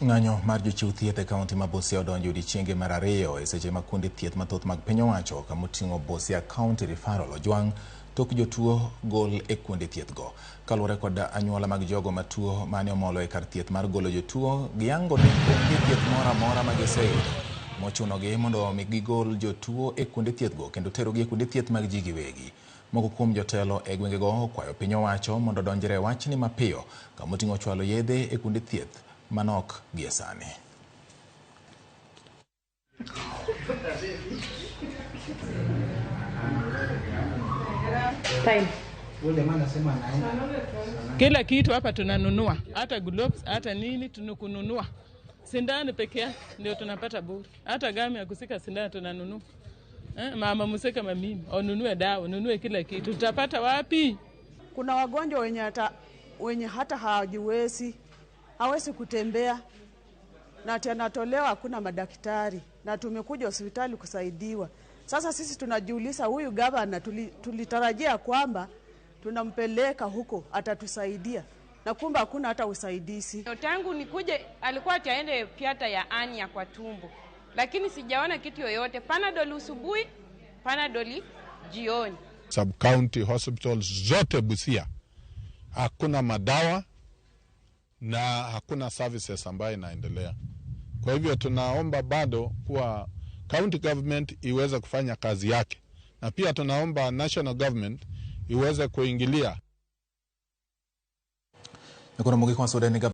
Ng'anyo mar jochiw thieth e kaunti ma Busia odonjo e odiechienge mar ariyo e seche ma kuonde thieth mathoth mag piny owacho kamoting'o Busia County Referral ojwang' tok jotuo gol e kuonde thieth go. Kaluwore kod anyuola mag jogo matuo mane omolo e kar thieth mar golo jotuo, giyango ni onge thieth moro amora ma giseyudo mochunogi mondo mi gigol jotuo e kuonde thieth go kendo terogi e kuonde thieth mag ji giwegi. Moko kuom jotelo e gwengego okwayo piny owacho mondo odonjre e wachni mapiyo kamoting'o chwalo yedhe e kuonde thieth manok gie sani. Time. Kila kitu hapa tunanunua, hata gloves, hata nini tunakununua. Sindano peke yake ndio tunapata bure, hata gamu ya kusika sindano tunanunua. Mama mzee kama mimi onunue dawa, ununue kila kitu, tutapata wapi? Kuna wagonjwa wenye hata hawajiwezi, hawezi kutembea na tunatolewa, hakuna madaktari na tumekuja hospitali kusaidiwa. Sasa sisi tunajiuliza, huyu gavana tulitarajia kwamba tunampeleka huko atatusaidia, na kumbe hakuna hata usaidizi. Tangu nikuje alikuwa ataende piata ya ania kwa tumbo, lakini sijaona kitu yoyote. Panadol asubuhi, Panadol jioni. Sub county hospitals zote Busia hakuna madawa na hakuna services ambayo inaendelea. Kwa hivyo tunaomba bado kuwa county government iweze kufanya kazi yake, na pia tunaomba national government iweze kuingilia. Nikuno mugik wa Sudan.